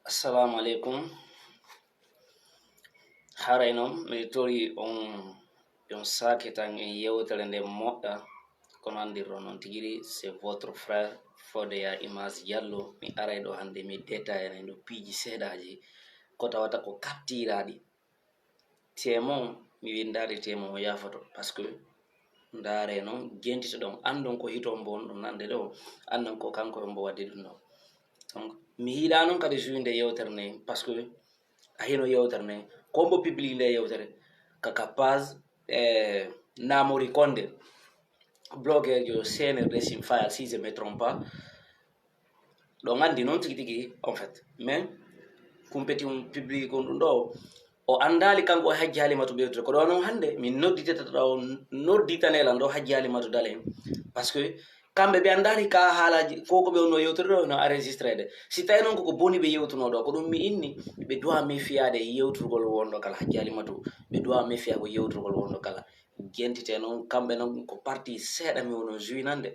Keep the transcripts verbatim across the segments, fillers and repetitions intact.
Assalamu alaikum. Haray non mi tori on, on sake tan e yewtere nde moƴƴa. Kono andirɗon non tigi ri, c'est votre frère Fodeya Image Diallo. Mi aray ɗo hannde mi détaillana ɗo piiji seeɗaaji ko tawata ko kaptiraɗi. Temon mi windaali temon o yaafoto, parce que ndaare non jentito ɗon, anndon ko hito mbo on ɗum nande ɗo, anndon ko kanko mbo waddi ɗum ɗo. Donc mi yiɗa non kadi jouinde yewtere nde, parce que a hino yewtere nde ko mbo publie nde yewtere kaka page eh, namori konde bloguejo C N R D Sim Fayal, si je me trompe pas. Ɗo nganndi noon tigi tigi en fait, mais kumpeti um publie kon ɗum ɗo o anndaali kanko e hajji halimatu ɓeydude ko ɗo noon hannde min nodditata ɗo nodditanee lan ɗo hajji halimatu dale en, parce que kamɓe ɓe anndaali ka haalaaji ko ko ɓe wonno yewtude ɗo no enregistrede. Si tawi noon koko boni ɓe yewtuno ɗo ko ɗum mi inni, ɓe duwa mefiyaade e yewturgol wonɗo kala hajji halimatu, ɓe duwa mefiyaago yewturgol wonɗo kala. Jentite noon kamɓe noon ko parti seeɗa mi wono juinande.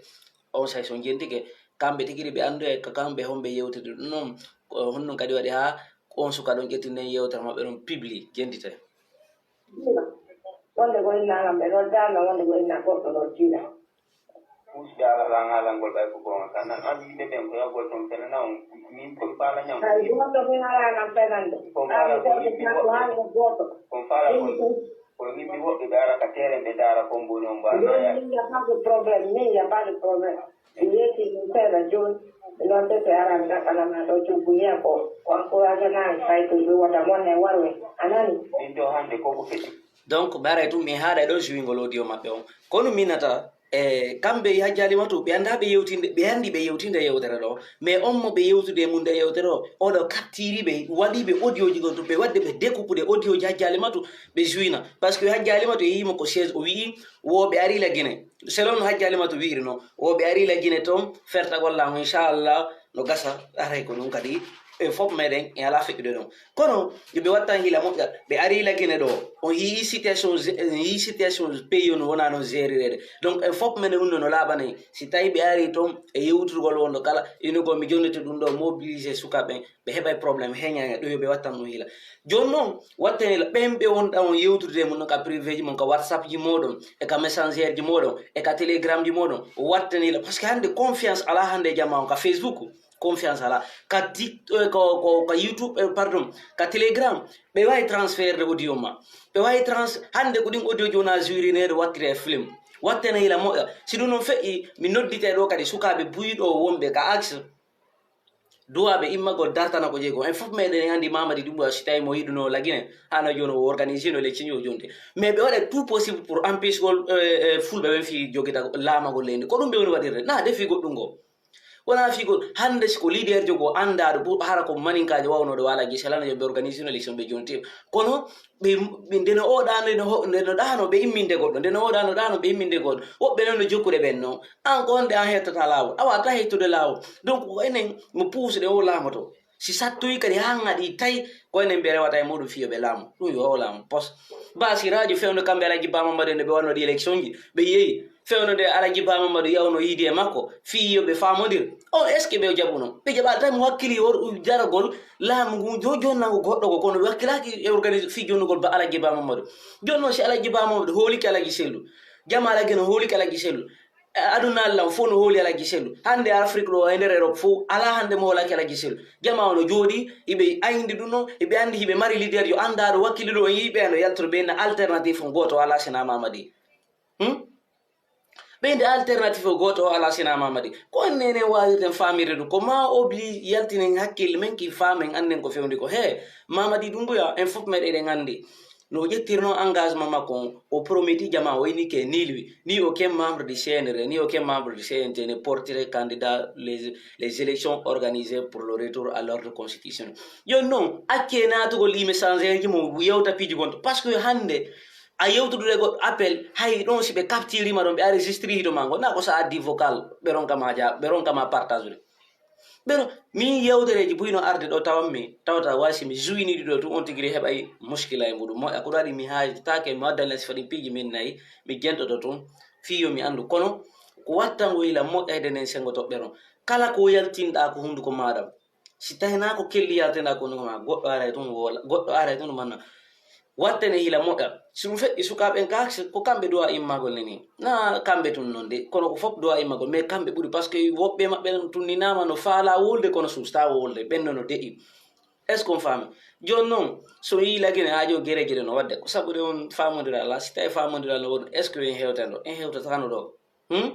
On say so jentike kamɓe tigi ɓe anndu e ko kamɓe homɓe yewtide ɗum noon. Ko honɗum kadi waɗi haa on suka ɗon ƴettinen yewtere maɓɓe ɗon publie jentite? Wonde ko inna kam ɓe noddaama wonde ko inna goɗɗo noddira. Puusde alaa lan haalangol ɓay ko goonga kan nan anndi yimɓe ɓen ko yawgol toon fenana on. Min komi faala ñam. Hay gooto min alaa nan fenande. Komi faala ko yimɓe woɓɓe. Komi faala ko ko yimɓe woɓɓe ɓe ara ka teeren ɓe ndaara ko mboni on mbaɗa. Min ya pas de problème, min ya pas de problème. Mi yetti ɗum seeɗa jooni. Noon tete aran gaɗanama ɗo coggu ñee ko ko encouragé naani fay to ɗum wata mon e warwe a nani. Min to hannde koko feti. Donc ɓe aray tun min haaɗay ɗo jouingol audio maɓɓe on, kono minata e kamɓe e hajji halimatu ɓe annda ɓe yewtinde, ɓe anndi ɓe yewtinde yewtere ɗo, mais on mo ɓe yewtude e mum nde yewtere o, oɗo kaptiri ɓe waɗi ɓe audio ji gon tun ɓe waɗde ɓe découpude audio ji hajji halimatu ɓe jouina. Parce que hajji halimatu e yimo ko chaise o wi'i wo ɓe ari la Guinée, selon no hajji halimatu wi'iri no wo ɓe ari la Guinée toon fertagol laamu inchallah. No gasa aray ko ɗum kadi ɓen fof meɗen e alaa feƴƴude ɗon. Kono yo ɓe wattan hila moƴƴa, ɓe ari la Guinée ɗo, on yii situation, on yii situation pays on wona noon gérirede. Donc en fof meɗen hunde no laaɓanay. Si tawi ɓe ari toon e yewturgol wonɗo kala inugol mi jonnete ɗum ɗo mobilisé sukaaɓe ɓe heɓay problème heñaña ɗum yo ɓe wattan ɗum hila. Jooni noon watten hila ɓen ɓe wonɗa on yewtude e mum noon ka privé ji mon ka whatsapp ji moɗon e ka messenger ji moɗon e ka telegram ji moɗon, watten hila parce que hannde confiance alaa hannde e jama on ka facebook. Confiance alaa ka tik eh, ko, ko, ka youtube eh, pardon, ka telegram. Ɓe wawi transfert de audio ma, ɓe wawi trans hannde ko ɗin audio ji wona juirineɗo wattire e film. Wattene hila moƴƴa si ɗum noon feƴƴi mi noddite ɗo kadi sukaaɓe buyɗo wonɓe ka axe duwaɓe immagol dartana ko jeyi ko en fof meɗen en anndi mamadi ɗum ɗo si tawi mo yiɗuno lagine hano joni o organisé no lecci o jonde. Mais ɓe waɗa tout possible pour empêchegol eh, eh, fulɓe ɓen fi jogita laamagol leydi ko ɗum ɓe woni waɗirde na defi goɗɗum ngo. Wona fii ko hannde si ko leader jogo anndaɗo ɓur hara ko maninkaajo wawnoɗo wala gise lana yo ɓe organisino élection ɓe jonti kono ɓe ɓe- ndeno oɗa ndeno ho- ndeno ɗano ɓe imminde goɗɗo ndeno oɗa no ɗano ɓe imminde goɗɗo woɓɓe noon no jokkude ɓen noon. An ko honde an hettata laawol a wata hettude laawol. Donc ko enen mo puusuɗe o laamoto si sattoyi kadi ha ŋaɗi tawi ko enen ɓe rewata e muɗum fiyo ɓe laamu ɗum yo o laamu pos. Basirajo fewndo kamɓe alaji bamambaɗe nde ɓe wannoɗi élection ji ɓe yeeyi fewndo nde alaji bamambaɗo yawno yiidi e makko fii yo ɓe faamondir. On est ce que ɓe jaɓuno ɓe jaɓa tawi mo wakkili o jaragol laamu ngu jo jonnango goɗɗo ko kono ɓe wakkilaki e organise fii jonnugol ba alaji bamambaɗo. Joni noon si alaji bamambaɗo hooliki alaji sellu jama alaji no hooliki alaji sellu. Aduna allah fof no hooli alaji sellu hannde afrique ɗo e nder europe fof ala hannde mo hoolaki alaji sellu. Jama ono jooɗi hiɓe ayndi ɗum noon hiɓe anndi hiɓe mari leader yo anndaɗo wakkili ɗo e yiɓe no yaltoto ɓe na alternative on gooto ala sina mamadi. Hmm? Ɓeyde alternative o gooto o alaa sina Mamadi. Ko on nene waawirten faamirde ɗum? Ko ma obli yaltinen hakkille men kin faamen annden ko fewndi ko. Hee, Mamadi Dumbuya en fof meɗen eɗen anndi no o ƴettirno engagement makko on, o prometi jama o ini ke nilwi, ni aucun membre du C N R, ni aucun membre du C N T ne porterait candidat les, les élections organisées pour le retour à l'ordre constitutionnel. Jooni noon, accee naatugol ɗi messageeji mo yewta piiji gonto. Parce que hannde, a yewtudude goɗɗo appel hay ɗon si ɓe captirima ɗon ɓe enregistré hito ma ngo na ko sa addi vocal ɓe ronkama ja ɓe ronkama partageude. Ɓeno min yewtereji buy no arde ɗo tawammi tawata way si mi juwiniɗi ɗo tun on tigiri heɓay muskila e muɗum moƴƴa ko ɗo waɗi mi hajitake mi waddalen sifa ɗin piiji min nayi mi jentoto tun. Fii yo mi anndu kono ko wattango yila moƴƴayde nden sengo toɓɓe ɗon kala ko yaltinɗa ko hunduko maɗam. Si tawi na ko kelli yaltena ko, no ma goɗɗo aray tun woola, goɗɗo aray tun manna. Wattane hila moƴƴa. Si ɗum feƴƴi sukaaɓe en ka, ko kamɓe duwa immagol ne ni. Na kamɓe tun non de, kono ko fof duwa immagol, mais kamɓe ɓuri, parce que woɓɓe maɓɓe tun ni nama no faala wolde, kono suusta wolde, ɓen no deƴi. Est-ce qu'on faami? Jooni noon, so yii lagine haa jooni gere gere no waɗde, ko sabu de on faamondiral alaa. Si tawi faamondiral no woodi, est-ce que en hewtan ɗo? En hewtatano ɗo. Hmm?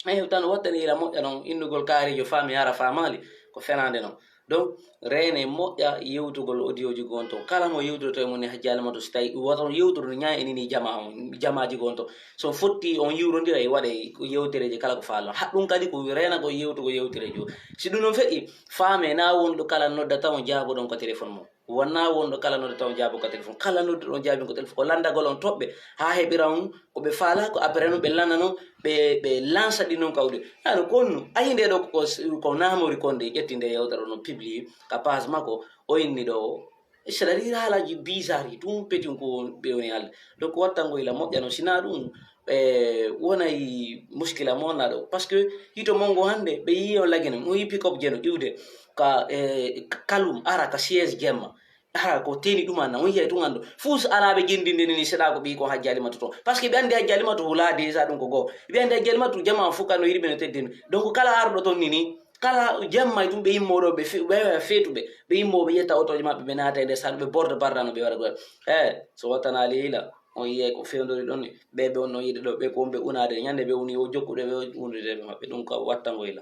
En hewtano wattani ila moƴƴa noon, innugol kaarijo faami hara faamaali, ko fenaande noon. Donc, reene moƴƴa yewtugol audio ji gon toon. Kala mo yewtoto e mum ni hajjaali ma to, si tawi ɗum wata on yewtude no ñaa enini jama on, jamaaji gon toon. So fotti on yiwrondira e waɗe ko yewtereeji kala ko faalno. Haɗɗum kadi ko reenagol yewtugol yewtereeji o. Si ɗum noon feƴƴi, faame na wonɗo kala noddata on jaaboɗon ko téléphone mum. Wona wonɗo kala noddata on jaabo ko téléphone. Kala nodduɗo on jaabi ko téléphone. Ko lanndagol on toɓɓe haa heɓira on ko ɓe faala, ko après noon ɓe lanna noon, ɓe, ɓe lansa ɗi noon kawɗi. Yaano ko honno? Ayi nde ɗo ko, ko namori kon nde ƴetti nde yewtere ɗo no publié ka page makko, o inni ɗo. C'est-à-dire haalaaji bizarre yi, ɗum peti ko ɓe woni haalde. Donc wattango ila moƴƴa no, si na ɗum, e, wonay muskila mo wonna ɗo. Parce que hito mon ngo hannde, ɓe yii on lagine, mo yii pick-up jeno iwde ka, e, kalum ara ka siège jemma. Ara ko teni ɗum anna, on yiyay ɗum anndo. Fus alaaɓe gendinde ni seɗa ko ɓii ko hajjali matu toon. Parce que ɓe anndi hajjali matu hula déjà ɗum ko goo. Ɓe anndi hajjali matu jama o fuka no yiɗi ɓe no teddini. Donc kala arɗo toon ni ni, kala jamma e ɗum ɓe yimmo ɗo ɓe fe-, ɓe feetuɓe. Ɓe yimmo ɓe ƴetta otoje maɓɓe ɓe naata e nder saɗo ɓe borda barda no ɓe waɗa goɗa. Eh, so wattanaali hila, on yiyay ko fewndori ɗon ni. Ɓe ɓe on no yiɗi ɗo, ɓe ko on ɓe unaade. Ñande ɓe uni o jokkude ɓe o undude ɓe maɓɓe. Ɗum ka wattango hila.